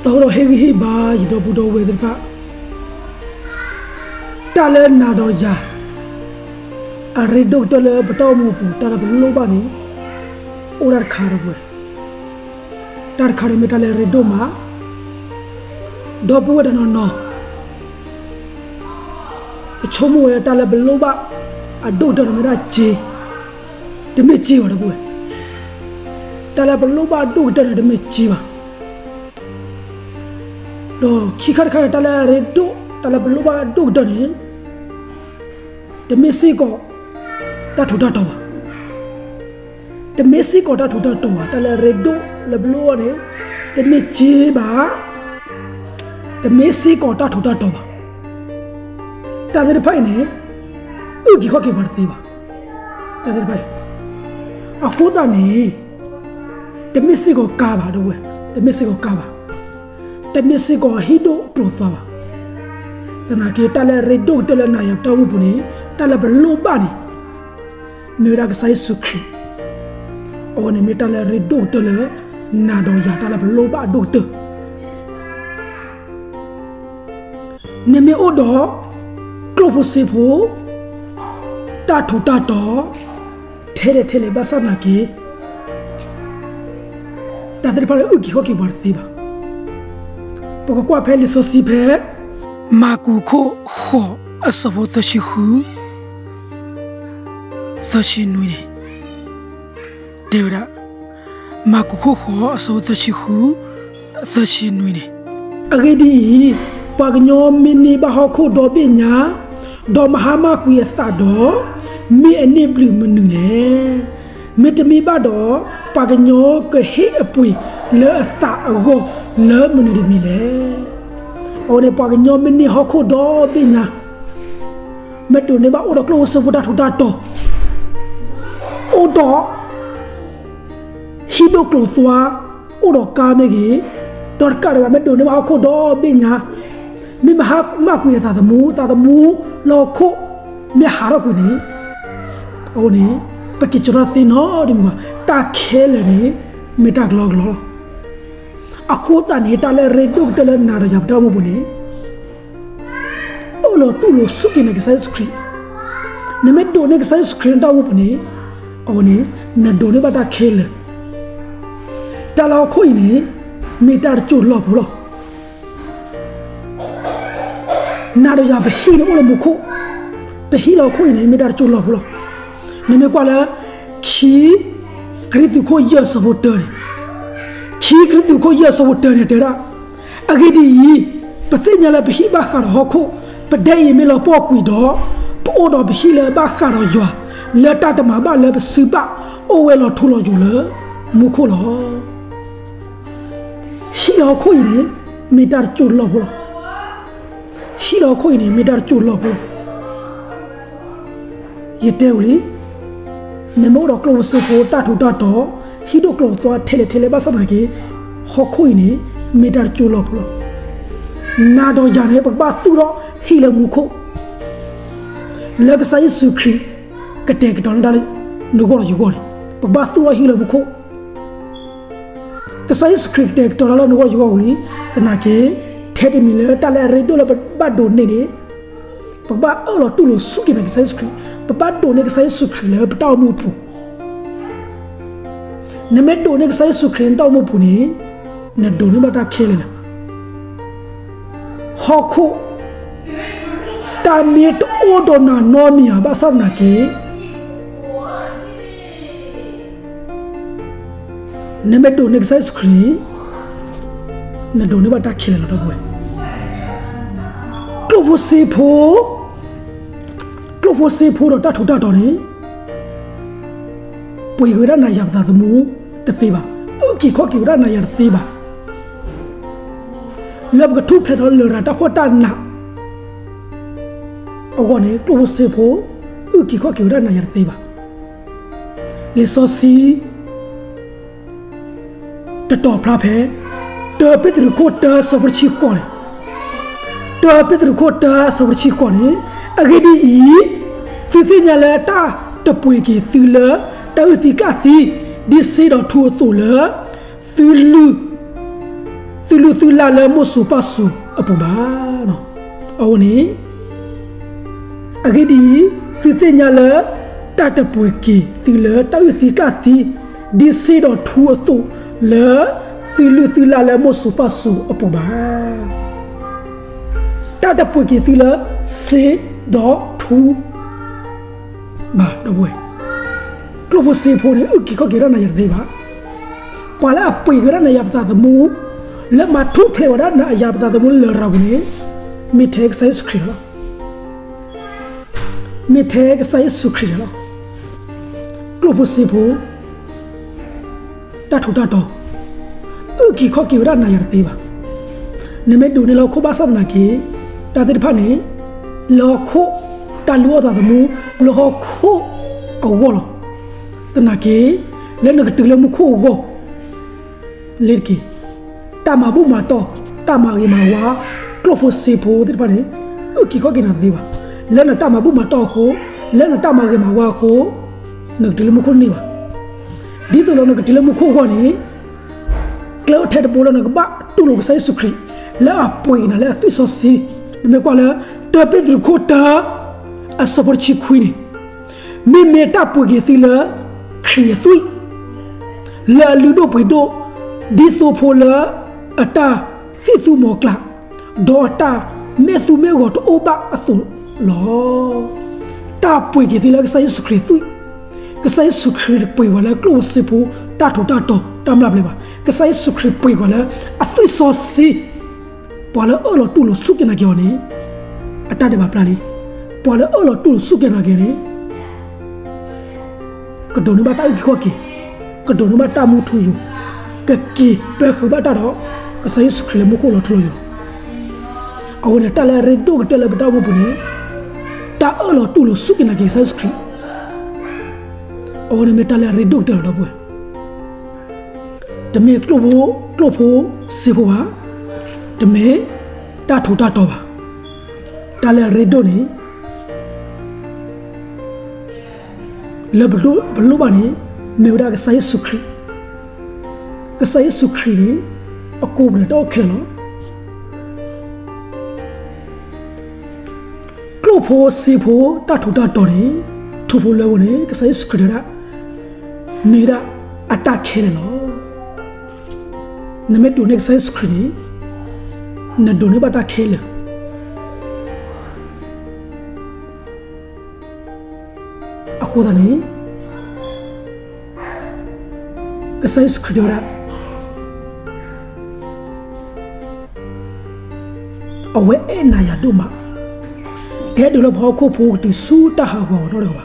သဟိဒီးဟ့ၣ်ဂံၢ်ဟ့ၣ်ဘါ ယဒီပုၢ်ဒီဝဲၢ်သ့ၣ်တဖၣ်, တၢ်လၢနၤဒီးယၤ အရ့ဒိၣ်ကတၢၢ်လၢပတၢ်အိၣ်မူအပူၤ တၢ်လၢပလိၣ်ဘၣ်န့ၣ် အိၣ်ဒၣ်တခါဒီးပဝဲ, တၢ်တခါန့ၣ်မ့ၢ်တၢ်လၢအရ့ဒိၣ်မး, ဒီပုၢ်ဝဲၢ်တနီၤနီၤ ပဆိကမိၣ်ဝဲတၢ်လၢပလိၣ်ဘၣ်အဒိၣ်ကတၢၢ်န့ၣ်မ့ၢ်ဒၣ်စ့, တမ့ၢ်စ့ဘၣ် ဒီပုၢ်ဝဲၢ်, တၢ်လၢပလိၣ်ဘၣ်အဒိၣ်ကတၢၢ်န့ၣ် တမ့ၢ်စ့ဘၣ်. ဒီးခံခါတခါန့ၣ် တၢ်လၢအရ့ဒိၣ် တၢ်လၢပလိၣ်ဘၣ်အဒိၣ်ကတၢၢ်န့ၣ် တမ့ၢ်စ့ၢ်ကီး တၢ်ထူးတၢ်တီၤဘၣ်. တမ့ၢ်စ့ၢ်ကီးတၢ်ထူးတၢ်တီၤဘၣ်, တၢ်လၢအရ့ဒိၣ်လၢပလိၣ်ဘၣ်န့ၣ် တမ့ၢ်စ့ဘၣ်, တမ့ၢ်စ့ၢ်ကီးတၢ်ထူးတၢ်တီၤဘၣ်. တၢ်သ့ၣ်တဖၣ်အံၤန့ၣ် အုၣ်က့ၤခီၣ်က့ၤပှၤတသ့ဘၣ်. တၢ်သ့ၣ်တဖၣ်အံၤ, အဃိသတးန့ၣ် တမ့ၢ်စ့ၢ်ကီးကါဘၣ် ဒီပုၢ်ဝဲၢ်, တမ့ၢ်စ့ၢ်ကီးကါဘၣ်. တမ့ၢ်စ့ၢ်ကီးဟံၣ်ဒိၣ်ကျိၤသွါဘၣ်. သနာ်က့ တၢ်လၢအရ့ဒိၣ်ကတၢၢ်လၢနၤယၤပတၢ်အိၣ်မူပူၤန့ၣ် တၢ်လၢပလိၣ်ဘၣ်န့ၣ် မ့ၢ်ဝဲဒၣ်ကစၢ်ယ့ၣ်ၡူးခရံာ်. အဝဲန့ၣ်မ့ၢ်တၢ်လၢအရ့ဒိၣ်ကတၢၢ်လၢ နၤဒီးယၤ တၢ်လၢပလိၣ်ဘၣ်အဒိၣ်ကတၢၢ်. နမ့ၢ်အိၣ်ဒီး ကျိၣ်ဖိစ့ဖိ တၢ်ထူးတၢ်တီၤ ထဲလဲၣ်ထဲလဲၣ်ဘၣ်ဆၣ်သနာ်က့ တၢ်သ့ၣ်တဖၣ်န့ၣ် အုၣ်က့ၤခီၣ်က့ၤပှၤတသ့ဘၣ်. ပကကွၢ်ဖဲလံာ်စီဆှံဖဲ မၢ်ကူးခိၣ်ဃိး အဆၢဖိသၢဆံဃု သၢဆံနွံန့ၣ် တဲဝဲဒၣ်, မၢ်ကူးခိၣ်ဃိး အဆၢဖိသၢဆံဃု သၢဆံနွံန့ၣ်, အဂ့ၢ်ဒ်အံၤ, ပှၤကညီမ့ၢ်န့ၢ်ဘၣ်ဟီၣ်ခိၣ်ဒီဘ့ၣ်ညါ, ဒီးမၤဟါမၢ်ကွံာ်အသးဒီး, မ့ၢ်အန့ၢ်ဘျုးမနုၤလဲၣ်. မ့တမ့ၢ်ဘၣ်ဒီး, ပှၤကညီကဟ့ၣ်အပှ့ၤလၢအသးအဂီၢ်လၢမနုၤတမံၤလဲၣ်. အဝဲန့ၣ် ပှၤကညီမ့ၢ်န့ၢ်ဟီၣ်ခိၣ်ဒီဘ့ၣ်ညါ, မ့ၢ်ဒိးန့ၢ်ဘၣ်အိၣ်ဒီးကျိၣ်ဖိစ့ဖိတၢ်ထူးတၢ်တီၤ, အိၣ်ဒီး ဟံၣ်ဒိၣ်ကျိၤသွါ, အိၣ်ဒီးကါမ့ၢ်ဂ့ၤ, ဒီးတကးဒံးဘၣ် မ့ၢ်ဒိးန့ၢ်ဘၣ်ဟီၣ်ခိၣ်ဒီဘ့ၣ်ညါ, မ့ၢ်မၤဟါမၢ်ကွံာ်အသးသမူ, သးသမူလၢဟီၣ်ခိၣ် မ့ၢ်ဟးထီၣ်ကွံာ်န့ၣ်, အဃိန့ၣ် ပက့ၤကၠီထီၣ်သ့နီတမံၤဘၣ်. တၢ်ခဲလၢာ်န့ၣ် မ့ၢ်တၢ်ကလီကလီလီၤ. အဃိသတးန့ၣ် တၢ်လၢအရ့ဒိၣ်ကတၢၢ်လၢနၤဒီးယၤပတၢ်အိၣ်မူပူၤန့ၣ် အၢၣ်လီၤတူၢ်လိာ်စူၢ်က့ၤနာ်က့ၤကစၢ်ယ့ၣ်ၡူးခရံာ်, နမ့ၢ်ဒိးန့ၢ်ကစၢ်ယ့ၣ်ၡူးခရံာ်နတၢ်အိၣ်မူပူၤန့ၣ်, အဝဲန့ၣ် နဒိးန့ၢ်ဘၣ်တၢ်ခဲလၢာ်, တၢ်လၢဟီၣ်ခိၣ်အံၤန့ၣ် မ့ၢ်တၢ်တစိၢ်လီၢ်ဖိလီၤ. နၤဒီးယၤပဟံၣ်န့ၣ်အိၣ်လၢမူခိၣ်, ပဟံၣ်လၢဟီၣ်ခိၣ်အံၤန့ၣ် မ့ၢ်တၢ်တစိၢ်လီၢ်ဖိလီၤ. နမ့ၢ်ကွၢ်လၢ ခံ ကရံၣ်သူးခိၣ်ယဲၢ်အဆၢဖိတၢန့ၣ်, ခံ ကရံၣ်သူးခိၣ်ယဲၢ်အဆၢဖိတၢန့ၣ် တဲဝဲဒၣ်, အဂ့ၢ်ဒ်အံၤ, ပသ့ၣ်ညါလၢပဟံၣ်ဘၣ်ဃးဒီးဟီၣ်ခိၣ်, ပဒဲအံၤမ့ၢ်လီၤပှီၢ်ကွံာ်ဒီး, ပအိၣ်ဒီးပဟံၣ်လၢအဘၣ်ဃးဒီးယွၤ, လၢတၢ်တမၤဘၣ်လၢပစုဘၣ်, အိၣ်ဝဲလီၤထူလီၤယိာ်လၢမူခိၣ်လီၤ. ဟံၣ်လၢဟီၣ်ခိၣ်အံၤန့ၣ် မ့ၢ်တၢ်တစိၢ်လီၢ်ဖိလီၤ. ဟံၣ်လၢဟီၣ်ခိၣ်အံၤန့ၣ် မ့ၢ်တၢ်တစိၢ်လီၢ်ဖိလီၤ. ယတဲဝံၤလံ, နမ့ၢ်အိၣ်ဒီးကျိၣ်ဖိစ့ဖိတၢ်ထူးတၢ်တီၤ, ဟံၣ်ဒိၣ်ကျိၤသွါထဲလဲၣ်ထဲလဲၣ်ဘၣ်ဆၣ်သနာ်က့, ဟီၣ်ခိၣ်အံၤန့ၣ် မ့ၢ်တၢ်တစိၢ်လီၢ်ဖိလီၤ. နၤဒီးယၤန့ၣ် ပကဘၣ်သူၣ်ထီၣ်ဟံၣ်လၢမူခိၣ် လၢကစၢ်ယ့ၣ်ၡူးခရံာ် ကတဲာ်ကတီၤန့ၢ်တၢ်လၢနဂီၢ်ဒီးယဂီၢ်န့ၣ်, ပကဘၣ်သူၣ်ထီၣ်ဟံၣ်လၢမူခိၣ်. ကစၢ်ယ့ၣ်ၡူးခရံာ်ကတဲာ်ကတီၤတၢ်လၢနဂီၢ်ယဂီၢ်ဝံၤလံ, သနာ်က့ ထဲတမံၤလၢတၢ်လၢအရ့ဒိၣ်လၢပဘၣ်ဒိးန့ၢ်န့ၣ်, ပကဘၣ်အၢၣ်လီၤတူၢ်လိာ်စူၢ်က့ၤနာ်က့ၤကစၢ်ယ့ၣ်ၡူးခရံာ်, ပဘၣ်ဒိးန့ၢ်ကစၢ်ယ့ၣ်ၡူးခရံာ်လၢပတၢ်အိၣ်မူအပူၤ. နမ့ၢ်ဒိးန့ၢ်ကစၢ်ယ့ၣ်ၡူးခရံာ်နတၢ်အိၣ်မူအပူၤန့ၣ်, နဒိးန့ၢ်ဘၣ်တၢ်ခဲလၢာ်လီၤ. ဟီၣ်ခိၣ် တၢ်မ့ၢ်တအိၣ်ဒီးနၤနီတမံၤဧါ, ဘၣ်ဆၣ်သနာ်က့ နမ့ၢ်ဒိးန့ၢ်ကစၢ်ယ့ၣ်ၡူးခရံာ်န့ၣ်, နဒိးန့ၢ်ဘၣ်တၢ်ခဲလၢာ်လီၤ ဒီပုၢ်ဝဲၢ်. ကျိၣ်ဖိစ့ဖိ, ကျိၣ်ဖိစ့ဖိဒီးတၢ်ထူးတၢ်တီၤန့ၣ် ပှ့ၤက့ၤဝဲဒၣ်နၤယၤပသးသမူတသ့ဘၣ်, အုၣ်က့ၤခီၣ်က့ၤဝဲဒၣ်နၤယၤတသ့ဘၣ်. လၢပကထူၣ်ဖျဲးဒီးလရာ်တၢ်ဖှီၣ်တၢ်နးအဂီၢ်န့ၣ် ကျိၣ်ဖိစ့ဖိ အုၣ်က့ၤခီၣ်က့ၤဝဲဒၣ်နၤယၤတသ့ဘၣ်. လံာ်စီဆှံ တတီၤဖျါဖဲ တၢ ပ့းတရူးခိၣ်တၢ အဆၢဖိတဆံဃိးန့ၣ်, တၢ ပ့းတရူးခိၣ်တၢ အဆၢဖိတဆံဃိးန့ၣ်, အဂ့ၢ်ဒ်အံၤ, သုသ့ၣ်ညါလၢတၢ်တပှ့ၤက့ၤသုလၢ တၢ်အုၣ်သံကျၣ်သံ ဒ်စ့ဒီးထူအသိးလၢ သုလုၢ် သုလုၢ်သုလၢ်လၢမိၢ်စိၤပၢ်စိၤအပူၤဘၣ်. အဝဲန့ၣ် အဂ့ၢ်ဒ်အံၤ, သုသ့ၣ်ညါလၢ တၢ်တပှ့ၤက့ၤသုလၢတၢ်အုၣ်သံကျၣ်သံ ဒ်စ့ဒီးထူအသိးလၢ သုလုၢ်သုလၢ်လၢမိၢ်စိၤပၢ်စိၤအပူၤဘၣ်. တၢ်တပှ့ၤက့ၤသုလၢစ့ဒီးထူ ဘၣ် ဒီပုၢ်ဝဲၢ်, ကျိၣ်ဖိစ့ဖိန့ၣ် အုၣ်က့ၤခီၣ်က့ၤဝဲဒၣ်နၤယၤတသ့ဘၣ်. ပှၤလၢအပှ့ၤက့ၤဝဲဒၣ်နၤယၤပသးသမူ လၢမၤထူၣ်ဖျဲးဝဲဒၣ်နၤယၤပသးသမူလၢလရာ်ပူၤန့ၣ် မ့ၢ်ထဲကစၢ်ယ့ၣ်ၡူးခရံာ်လီၤ. မ့ၢ်ထဲကစၢ်ယ့ၣ်ၡူးခရံာ်လီၤ. ကျိၣ်ဖိစ့ဖိ တၢ်ထူးတၢ်တီၤ အုၣ်က့ၤခီၣ်က့ၤဝဲဒၣ်နၤယၤတသ့ဘၣ်. နမ့ၢ်ဒိးန့ၢ်လၢဟီၣ်ခိၣ်ဘၣ်ဆၣ်သနာ်က့ တၢ်သ့ၣ်တဖၣ်န့ၣ် လၢဟီၣ်ခိၣ်တၢ်လုၢ်အီၣ်သးသမူ လၢဟီၣ်ခိၣ်အဂီၢ်လီၤ. သနာ်က့ လၢနကတုၤလၢမူခိၣ်အဂီၢ် လ့ၤတက့ၢ်, တၢ်မၤဘူၣ်မၤတီၢ် တၢ်မၤဂ့ၤမၤဝါ ကျိၣ်ဖိစ့ဖိသ့ၣ်တဖၣ်န့ၣ် အုၣ်က့ၤခီၣ်က့ၤနၤတသ့ဘၣ်. လၢနတၢ်မၤဘူၣ်မၤတီၢ်အဃိ, လၢနတၢ်မၤဂ့ၤမၤဝါအဃိ နကတုၤလၢမူခိၣ်န့ၢ်ဘၣ်. ဒ်သိးဒီးနကတုၤလၢမူခိၣ်အဂီၢ်န့ၣ် ကျဲအိၣ်ထဲတဘိလၢနကဘၣ်တူၢ်လိာ်ကစၢ်ယ့ၣ်ၡူးခရံာ် လၢအပှ့ၤက့ၤနၤလၢအသွံၣ်စီဆှံ, နမ့ၢ်ကွၢ်လၢ တၢပ့းတရူးခိၣ်တၢ အဆၢဖိတဆံခွံန့ၣ်, မ့မ့ၢ်တၢ်ပှ့ၤက့ၤသုလၢ ခရံာ်အသွံၣ် လၢအလုၢ်ဒိၣ်ပှ့ၤဒိၣ် ဒ်သိဖိလၢအတၢ်သံၣ်သူမီၤကျၢ် ဒီးအတၢ်မဲာ်သူမဲာ်ဂီၤတအိၣ်ဘၣ်အသိးလီၤ. တၢ်ပှ့ၤက့ၤသုလၢကစၢ်ယ့ၣ်ၡူးခရံာ်အသွံၣ်, ကစၢ်ယ့ၣ်ၡူးခရံာ်တပှ့ၤပှၤလၢကျိၣ်ဖိစ့ဖိ တၢ်ထူးတၢ်တီၤ တၢ်မျၢ်ပျဲဘၣ်. ကစၢ်ယ့ၣ်ၡူးခရံာ်ပှ့ၤပှၤလၢအသွံၣ်စီဆှံ, ပှၤလၢအၢၣ်လီၤတူၢ်လိာ်စူၢ်က့ၤနာ်က့ၤအီၤန့ၣ် အတၢ်ဒဲးဘးပျၢ်လံ. ပှၤလၢအၢၣ်လီၤတူၢ်လိာ်စူၢ်က့ၤနာ်က့ၤန့ၣ် ကဒိးန့ၢ်ဘၣ်တၢ်အုၣ်က့ၤခီၣ်က့ၤ, ကဒိးန့ၢ်ဘၣ်တၢ်မူထူယိာ်, ကက့ၤပၢဃုာ်ဘၣ်တၢ်ဒီး ကစၢ်ယ့ၣ်ၡူးခရံာ်လၢမူခိၣ်လီၤထူလီၤယိာ်လီၤ. အဝဲန့ၣ်တၢ်လၢအရ့ဒိၣ်ကတၢၢ်လၢပတၢ်အိၣ်မူပူၤန့ၣ် တၢ်အၢၣ်လီၤတူၢ်လိာ်စူၢ်က့ၤနာ်က့ၤကစၢ်ယ့ၣ်ၡူးခရံာ်, အဝဲန့ၣ်မ့ၢ်တၢ်လၢအရ့ဒိၣ်ကတၢၢ်လီၤ ဒီပုၢ်ဝဲၢ်. တမ့ၢ်ကျိၣ်ဖိ, ကျိၣ်ဖိစ့ဖိဘၣ်, တမ့ၢ်တၢ်ထူးတၢ်တီၤဘၣ်. တၢ်လၢအရ့ဒိၣ်န့ၣ် လၢပလိၣ်ဘၣ်န့ၣ် မ့ၢ်ဝဲဒၣ်ကစၢ်ယ့ၣ်ၡူးခရံာ်, ကစၢ်ယ့ၣ်ၡူးခရံာ်န့ၣ် အကိးပူၤန့ၣ်တၢ်အိၣ်ခဲလၢာ်လီၤ. ကျိၣ်ဖိစ့ဖိတၢ်ထူးတၢ်တီၤန့ၣ် ထူဖိလွဲဖိန့ၣ် ကစၢ်ယ့ၣ်ၡူးခရံာ်တဲဝဲဒၣ် မ့ၢ်ဝဲဒၣ်အတၢ်ခဲလၢာ်လီၤ. နမ့ၢ်ဒိးန့ၢ်ကစၢ်ယ့ၣ်ၡူးခရံာ်န့ၣ် နဒိးန့ၢ်ဘၣ်တၢ်ခဲလၢာ်. အဃိသတးန့ၣ် ကစၢ်ယ့ၣ်ၡူးခရံာ်တဲဝဲဒၣ် အဝဲအဲၣ်နၤယၤဒိၣ်မး, တအဲၣ်ဒိးလၢပှၤဟီၣ်ခိၣ်ဖိကတုၤဆူတၢ်ဟးဂီၤအဂီၢ်နီတဂၤဘၣ်.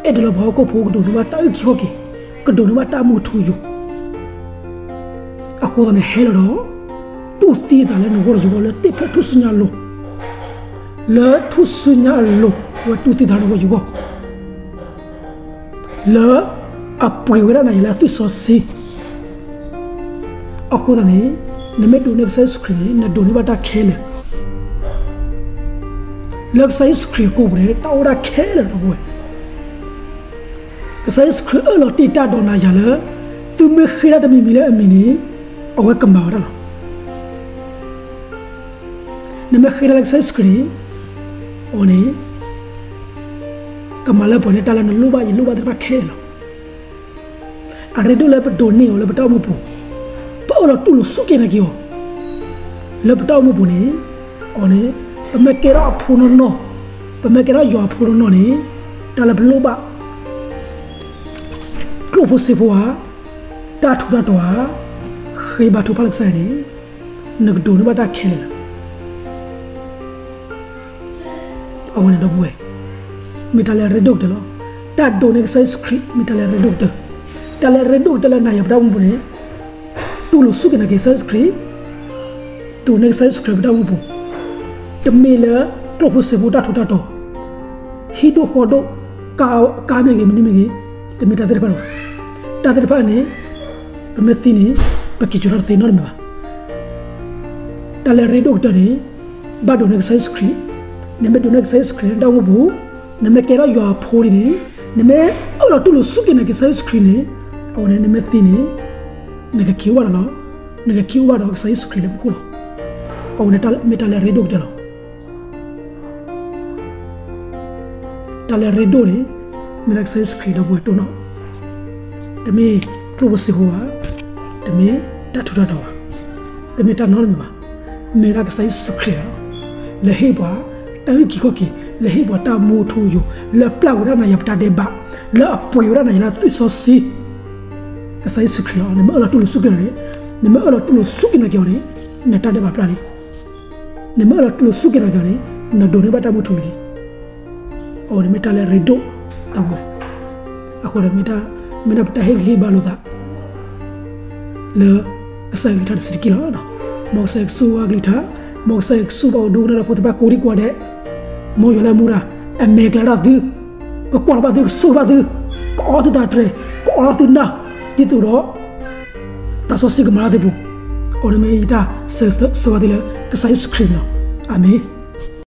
အဲၣ်ဒိးလၢပှၤဟီၣ်ခိၣ်ဖိကဒိးန့ၢ်ဘၣ်တၢ်အုၣ်က့ၤခီၣ်က့ၤ, ကဒိးန့ၢ်ဘၣ်တၢ်မူထူယိာ်. အဃိသတးန့ၣ် ဟဲလီၤဒီး တူၢ်သံအသးလၢနဂီၢ်ဒီးယဂီၢ်လၢသ့ၣ်ဖျၢၣ်ထူၣ်စုညါအလိၤ, လၢထူၣ်စုညါအလိၤ အဝဲတူၢ်သံသးလၢနဂီၢ်ယဂီၢ် လၢအပှ့ၤဝဲဒၣ်နၤယၤလၢအသွံၣ်စီဆှံ. အဃိသတးန့ၣ် နမ့ၢ်ဒိးန့ၢ်ကစၢ်ယ့ၣ်ၡူးခရံာ်န့ၣ် နဒိးန့ၢ်ဘၣ်တၢ်ခဲလၢာ်. လၢကစၢ်ယ့ၣ်ၡူးခရံာ်အကိာ်ပူၤန့ၣ် တၢ်အိၣ်ဒၣ်ခဲလၢာ်ဒီပုၢ်ဝဲၢ်. ကစၢ်ယ့ၣ်ၡူးခရံာ်အၢၣ်လီၤတ့ၢ်တၢ်ဒီးနၤယၤလၢ သုမ့ၢ်ဃ့တၢ်တမံၤမံၤလၢအမံၤန့ၣ် အဝဲကမၤဝဲဒၣ်လီၤ. နမ့ၢ်ဃ့တၢ်လၢကစၢ်ယ့ၣ်ၡူးခရံာ်န့ၣ် အဝဲန့ၣ် ကမၤလၢပှဲၤန့ၢ်တၢ်လၢနလိၣ်ဘၣ်ယလိၣ်ဘၣ်သ့ၣ်တဖၣ်ခဲလၢာ်လီၤ. အရ့ဒိၣ်လၢပဒိးန့ၢ်အီၤလၢပတၢ်အိၣ်မူပူၤ, ပအၢၣ်လီၤတူၢ်လိာ်စူၢ်က့ၤနာ်က့ၤအီၤ လၢပတၢ်အိၣ်မူပူၤန့ၣ်, အန့ၣ် ပမ့ၢ်ကဲထီၣ်အဖိနီၢ်နီၢ်, ပမ့ၢ်ကဲထီၣ်ယွၤအဖိနီၢ်နီၢ်န့ၣ်, တၢ်လၢပလိၣ်ဘၣ် ကျိၣ်ဖိစ့ဖိဧါ, တၢ်ထူးတၢ်တီၤဧါ, ဃ့ဘါထုကဖၣ်လၢကစၢ်ယွၤန့ၣ်, နကဒိးန့ၢ်ဘၣ်တၢ်ခဲလၢာ်လီၤ. အဝဲန့ၣ်ဒီပုၢ်ဝဲၢ်, မ့ၢ်တၢ်လၢအရ့ဒိၣ်ကတၢၢ်လီၤ. တၢ်ဒိးန့ၢ်ကစၢ်ယ့ၣ်ၡူးခရံာ် မ့ၢ်တၢ်လၢအရ့ဒိၣ်ကတၢၢ်, တၢ်လၢအရ့ဒိၣ်ကတၢၢ်လၢနၤယၤပတၢ်အိၣ်မူပူၤန့ၣ်, တူၢ်လိာ်စူၢ်က့ၤနာ်က့ၤကစၢ်ယ့ၣ်ၡူးခရံာ်, ဒိးန့ၢ်ကစၢ်ယ့ၣ်ၡူးခရံာ်လၢပတၢ်အိၣ်မူပူၤ, တမ့ၢ်လၢကျိၣ်ဖိစ့ဖိတၢ်ထူးတၢ်တီၤ, ဟံၣ်ဒိၣ်ဃီဒိၣ်, ကါမ့ၢ်ဂ့ၤ မနုၤမ့ၢ်ဂ့ၤ, တမ့ၢ်တၢ်သ့ၣ်တဖၣ်လၢၤဘၣ်. တၢ်သ့ၣ်တဖၣ်န့ၣ်, ပမ့ၢ်သံန့ၣ်, ပက့ၤစိာ်ထီၣ်တသ့နီတမံၤဘၣ်. တၢ်လၢအရ့ဒိၣ်ကတၢၢ်န့ၣ်, ဘၣ်ဒိးန့ၢ်ကစၢ်ယ့ၣ်ၡူးခရံာ်, နမ့ၢ်ဒိးန့ၢ်ကစၢ်ယ့ၣ်ၡူးခရံာ်လၢနတၢ်အိၣ်မူပူၤ, နမ့ၢ်ကဲထီၣ်ယွၤအဖိဒ်န့ၣ်, နမ့ၢ်အၢၣ်လီၤတူၢ်လိာ်စူၢ်က့ၤနာ်က့ၤကစၢ်ယ့ၣ်ၡူးခရံာ်န့ၣ်, အဝဲန့ၣ် နမ့ၢ်သံန့ၣ်, နကက့ၤအိၣ်ဘၣ်လီၤလီၤ. နကက့ၤအိၣ်ဘၣ်ဒီးကစၢ်ယ့ၣ်ၡူးခရံာ်လၢမူခိၣ်လီၤ. အဝဲန့ၣ်မ့ၢ်တၢ်လၢအရ့ဒိၣ်ကတၢၢ်လီၤ. တၢ်လၢအရ့ဒိၣ်န့ၣ် မ့ၢ်ဒၣ်ကစၢ်ယ့ၣ်ၡူးခရံာ်ဒီပုၢ်ဝဲၢ်တိၢ်နီၣ်, တမ့ၢ်ကျိၣ်ဖိစ့ဖိဘၣ်, တမ့ၢ်တၢ်ထူးတၢ်တီၤဘၣ်, တမ့ၢ်တၢ်နီတမံၤဘၣ်, မ့ၢ်ဒၣ်ကစၢ်ယ့ၣ်ၡူးခရံာ်လီၤ. လၢဟ့ၣ်ပှၤတၢ်အုၣ်က့ၤခီၣ်က့ၤ, လၢဟ့ၣ်ပှၤတၢ်မူထူယိာ်, လၢပျၢ်ဝဲဒၣ်နၤယၤပတၢ်ဒဲးဘး, လၢအပှ့ၤဝဲဒၣ်နၤယၤလၢသွံၣ်စီဆှံ ကစၢ်ယ့ၣ်ၡူးခရံာ်လီၤ. နမ့ၢ်အၢၣ်လီၤတူၢ်လိာ်စူၢ်က့ၤနာ်က့ၤ, နမ့ၢ်အၢၣ်လီၤတူၢ်လိာ်စူၢ်က့ၤနာ်က့ၤအီၤန့ၣ်, နတၢ်ဒဲးဘးပျၢ်လံ. နမ့ၢ်အၢၣ်လီၤတူၢ်လိာ်စူၢ်က့ၤနာ်က့ၤအီၤန့ၣ်, နဒိးန့ၢ်ဘၣ်တၢ်မူထူယိာ်လံ. အဝဲန့ၣ်မ့ၢ်တၢ်လၢအရ့ဒိၣ်, ဒီပုၢ်ဝဲၢ်, အဃိန့ၣ်မ့ၢ်ဒၣ်ပတၢ်ဟ့ၣ်ဂံၢ်ဟ့ၣ်ဘါလိာ်သး လၢကစၢ်ယွၤကလုၢ်ကထါတဆံးတက့ၢ်လီၤ. မ်ကစၢ်ယွၤကဆိၣ်ဂ့ၤအကလုၢ်ကထါ, မ်ကစၢ်ယွၤကဆိၣ်ဂ့ၤဘၣ်အီၤဒိကနၣ်ဒီးဖိသၣ်ခွါကိးဒံကိးဂၤဒဲး, မ်ယွၤလၢအမူဒါ, အမဲာ်ကျဲၤဒၣ်သု, ကကွၢ်လီၤဘၣ်သု, ကဆိၣ်ဂ့ၤဘၣ်သု, ကအီသုသးတြဲၤ, ကအီထီၣ်သုနၢ်, ဒ်သိးဒီး သးစီဆှံကမၤလၢသုပူၤ, အဝဲန့ၣ်မ့ၢ်ယတၢ်ဆၢဂ့ၤဆၢဝါသုလၢကစၢ်ယ့ၣ်ၡူးခရံာ်န့ၣ်လီၤ. အၤမ့ၣ်.